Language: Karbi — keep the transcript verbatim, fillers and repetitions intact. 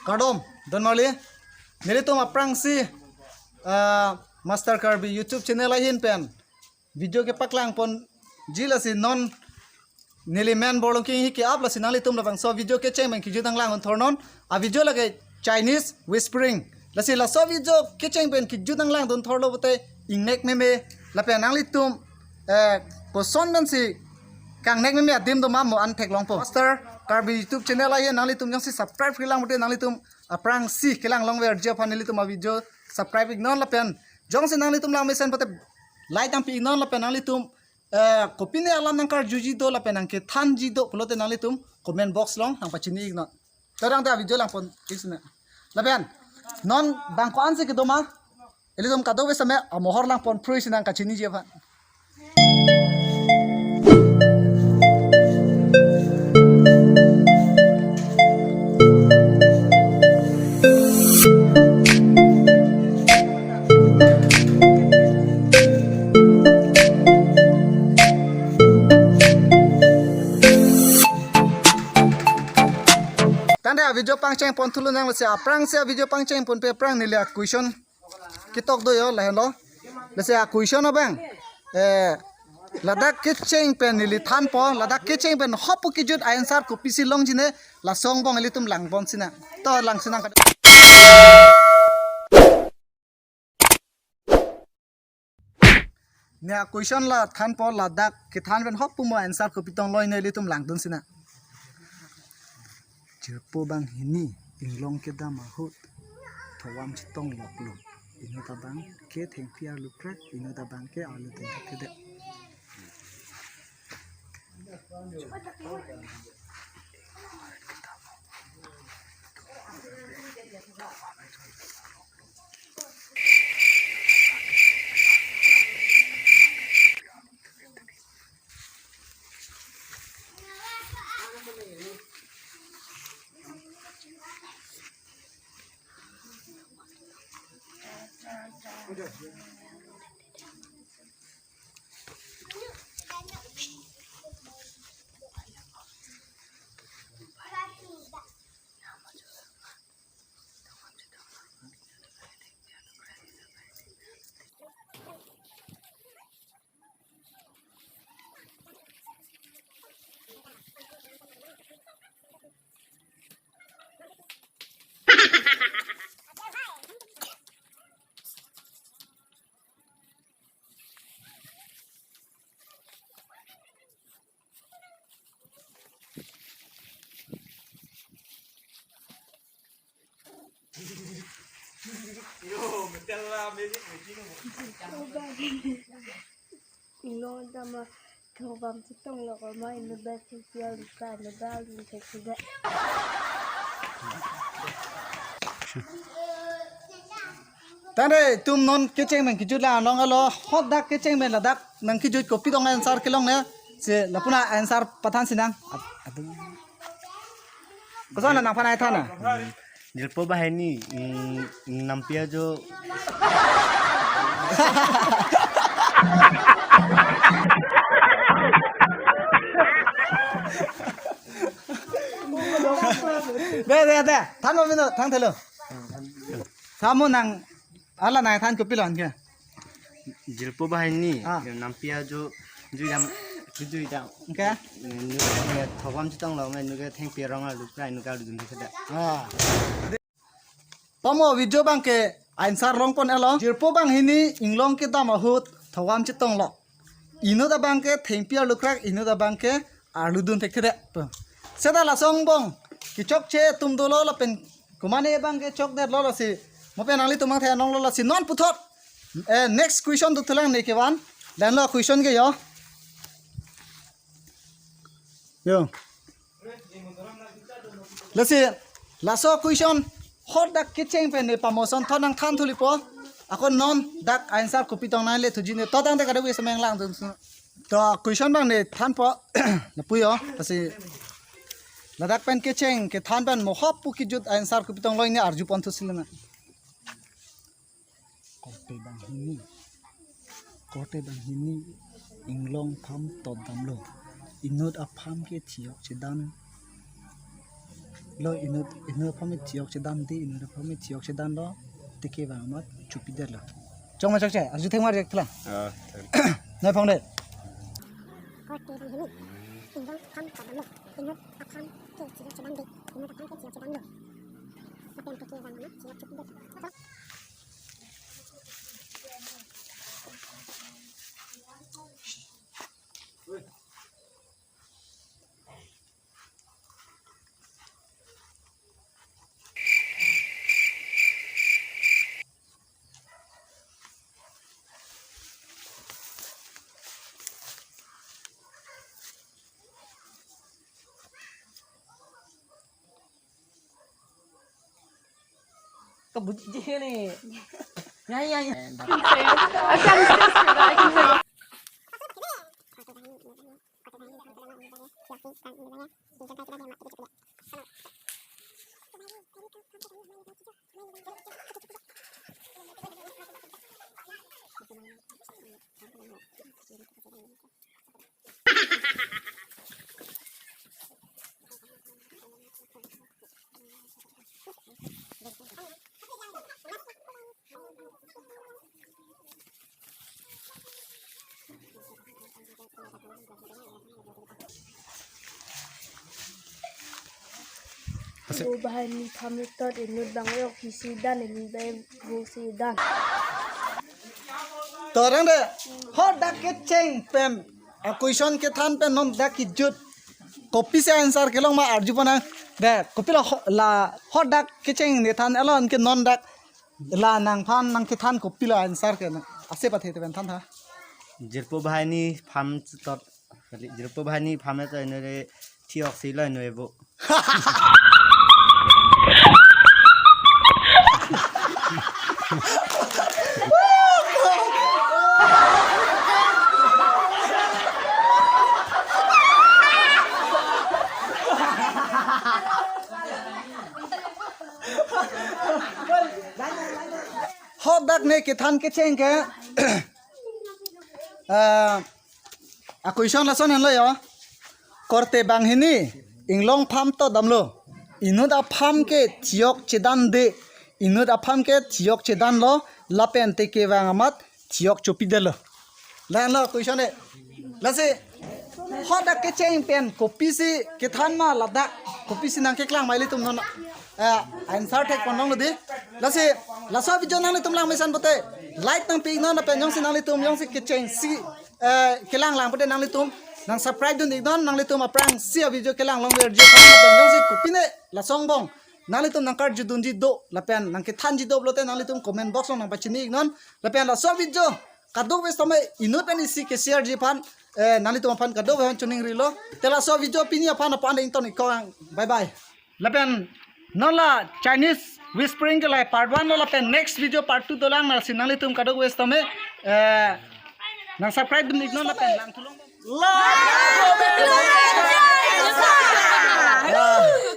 Kardom, don marli. Nelitum aphrangsi, ah, Master Karbi YouTube channel ahin pen video kepaklang ponji, lasi non neli men Borlongking hi ke-up, lasi nanglitum labangso video kecheng pen kejut nanglangdun thornon. A video lake Chinese whispering. Lasi laso video kecheng pen kejut nanglangdun thorlo pute ingnek meme lapen nanglitum, eh, koson pensi kangnek meme adim do ma mo an theklongpo. Master Karbi YouTube channel ahin nanglitum jongsi subscribe-ke lang pute nanglitum aphrangsi kelang longverji aphan nelitum a video subscribe-iknon lapen jongsi nanglitum lang mesen pute like nangpi-iknon lapen nanglitum, eh, kopine alam nangkarjuji do lapen nangkethanji do pulote nanglitum comment box along nangpachini-iknon. To tangte a video lang pon-ik sina. Lapen non bang ko-ansi kedo ma, ilitum kadokave same amohor lang pon phrui si nangkachiniji aphan. Tangte a video pangcheng pon thulonang, lasi aphrangsi a video pangcheng ponpe aphrang neli a question ketok do jo, lahenlo. Lasi a question abang, eh, ladak kecheng pen neli thanpo, ladak kecheng pen hopu kejut a-answer kopisi longji ne, laso angbong ilitum lang pon sina. To lang sinang ka. Ne a question la thanpo, ladak kethan pen hopu mo answer kopi tong loi ne ilitum langdun sina. Jirpo banghini inglong kedam ahut thovam chetong loklo. Inut abangke thengpi arlukrak, inut abangke arlu dun thekthedet. Inglong kedam ahut thovam chetong lok ma, inut abang thengpi arlukrak, inut abang arlu dun thekthedet. Tangte itum non kecheng pen kejut la nong alo, hadak kecheng pen ladak nangkejut kopi tong answer kelong ne, si lapu na answer pathan sinang. Koson na nangphan ai than na? Jirpo banghini, mm, nampi ajo. De, de, de. Than mo mino, than thelo. Than mo nang, ala nang than kopi lon ke. Jirpo banghini, ah, nampi ajo, jui dam, jui dam. Oke. Nu, nu, thovam chetong lok ma, inut ke thengpi arong arlukrak, inut ke arlu dun thekthedet. Ah. Pamo video abangke answer long pon elo. Jirpo banghini inglong kedam ahut thovam chetong lok. Inut abangke thengpi arlukrak, inut abangke arlu dun thekthedet. Seta laso angbong kechokche atum dolo lapen komatne abangke chokdetlo, lasi mo pen nanglitum mangthe nonglo, lasi non puthot, eh, next question dothulang ne kevan. Lahenlo question ke jo. Jo. Lasi laso question hadak kecheng pen ne pamo ason thot nangthan thulipo. Ako non dak answer kopi tong nangle thuji ne, to tangte kadokave same nanglang dun su. To question abang ne thanpo, lapu jo, lasi ladak pen kecheng kethan pen mo hopu kejut answer kopi tong loi ne arju pon thusi lena. Korte banghini, korte banghini inglong farm tot damlo. Inut a-farm ke thiyok chedam. lo, inut, inut aphan me thiyok chedan de, inut aphan me thiyok chedan lo, teke vang amat chopidetlo. Chong ma chokche, arju thek mar jak thela. Ah, thek. Nai phong de. Korte bang hini, inglong aphan ta damlo, inut aphan ke thiyok chedan de, inut aphan ke thiyok chedan lo. Lapen teke vang amat thiyok chopidetlo. Kabuji je ne. Ya, ya, ya. Ase. Jirpo banghini pham ketot inut bang yok isi dan, inut bang isi dan. Torang de, hadak kecheng pen, a question kethan pen non dak kejut. Kopisi answer kelong ma arju pon nang. De, kopilo ho-, la hadak kecheng nethan along ke non dak la nangphan nangkethan kopilo answer ke nang. Ase pathe te pen than tha. Jirpo banghini pham ketot, kali, jirpo banghini pham ketot inut thiyok si lo inut ebo. Hadak ne kethan kecheng ke, ah, a question lason henlo yo. Korte banghini inglong pham ta damlo. Inut apham ke thiyok chedan de. Inut apham ke thiyok chedan lo. Lapen teke vang amat thiyok chopidetlo. Lahenlo question e. Lasi hadak kecheng pen kopisi kethan ma ladak, kopisi nangkeklang ma ilitum non, eh, answer thek pon longlo de. Lasi laso video nanglitum langmesen pote like nangpi iknon, lapen jongsi nanglitum jongsi kechengsi, eh, kelang lang pote nanglitum nang subscribe dun iknon, nanglitum aphrangsi a video kelang longverji aphan, lapen jongsi kopine lason angbong nanglitum nangkarjudunji do lapen nangkethanji do pulote nanglitum comment box along nangpachini iknon. Lapen laso video kadokave setame inut pen isi ke-share ji aphan, eh, nanglitum aphan kadokave aphan choningrilo. Te laso video pini aphan la-an ington ik-ong. Bye bye. Lapen non la Chinese whispering ke la part one lo, lapen next video part two dolang, lasi nanglitum kadokave setame, eh, nang subscribe dun iknon lapen nangthu long. Like.